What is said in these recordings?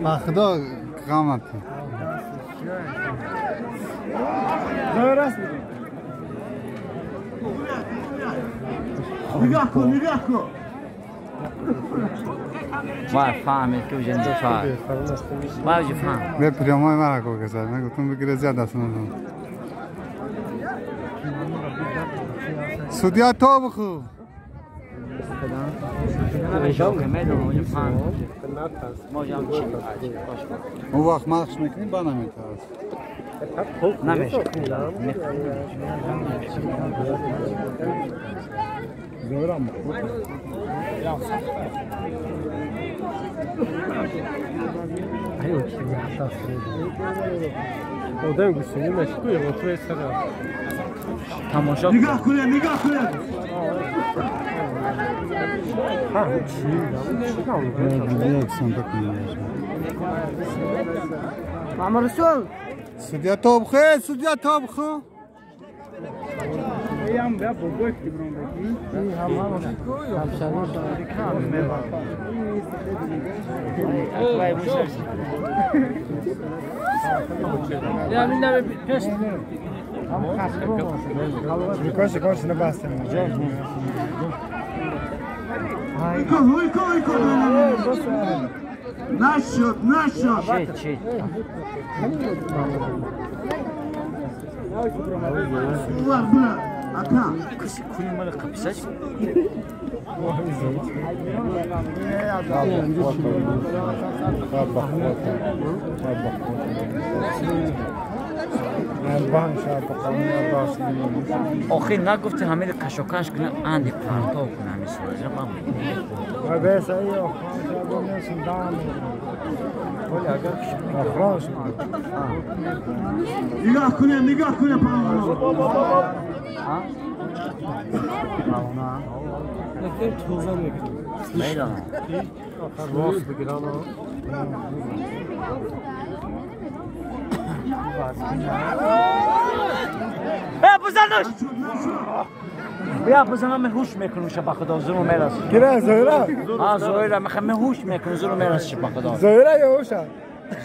با خدا قامت نگاه کن نگاه کن ما فهمید که جنده فهم ما فهم به پیامای مرا کو کسا من گفتم بگیره زیاد دست ندم سودیا تو بخو اون وقت مخش میکنیم با نمیترس نمیشه آدم گوشتنی مشکوی قطعه سر تماشا نگاه کنه نگاه کنه محمد رسول سودیا تابخه سودیا تابخه نشد نشد چی کسی کنی مال قپسش آخه نگفتی همه کشاکش کنه اندی پرتاب کنه همه سوزه با نگاه کنه نگاه کنه بزنش بیا بزنم من هوش میکنم شب خدا زور میرس گیره زهره ها زهره من هوش میکنم زور میرس شب خدا زهره یا هوش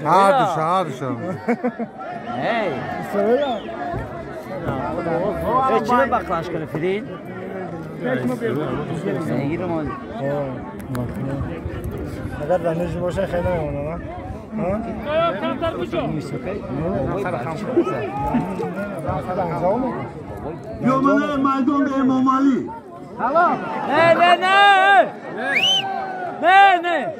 هر دوشه هی زهره چی بخلاش کنه فرید اگر دانش باشه خیلی نمیمونه نه یومنه مردم امام علی نه نه نه نه نه.